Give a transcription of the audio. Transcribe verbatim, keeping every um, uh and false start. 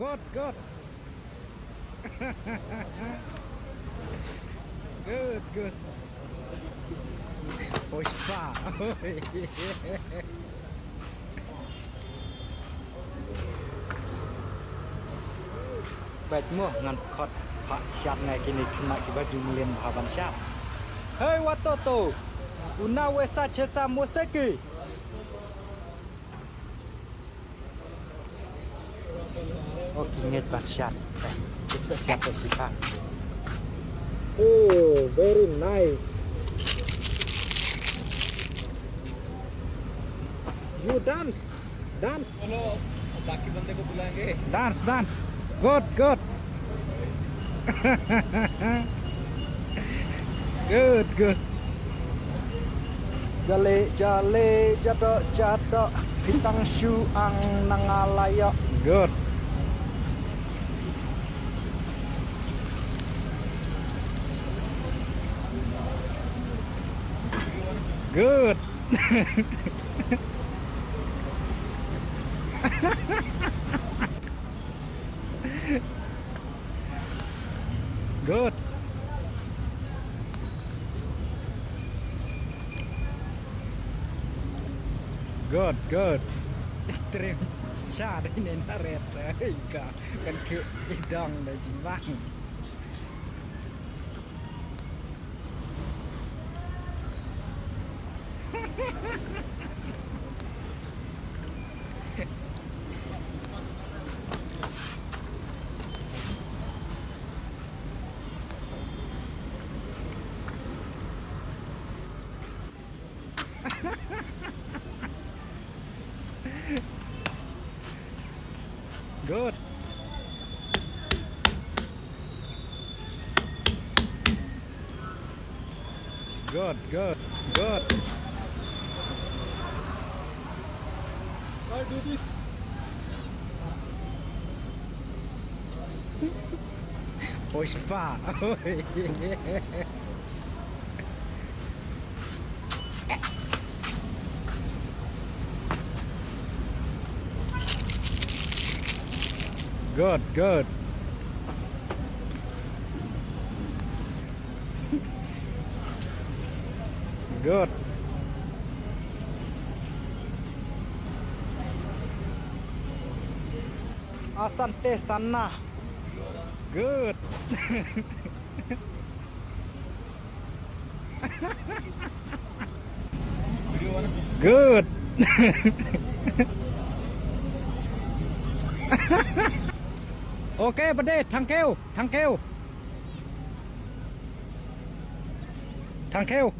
Good, good. Good, good. Oi, pa. Peit mo, ngan khot pha shad na kine khynnah kiba ju mlien bha ban shad. Hey, watoto. Unaweza cheza muziki? Oh, ki ngeit ban shad. Eh, ki sa shad sa shipang. Oh, very nice. You dance, dance. चलो, बाकी बंदे को बुलाएंगे। Dance, dance. Good, good. Good, good. Jale, jale, jadok, jadok. Pitang shu ang nangalaya. Good. Good. Good. Good, good. Trim. Shah dei ne na ret. Ka kan ke idang da jibang. Good. Good, good, good. I'll do this. Pushpa. Good, good. Good. Asante sana. Good. Good. Okay, buddy. Thank you. Thank you. Thank you.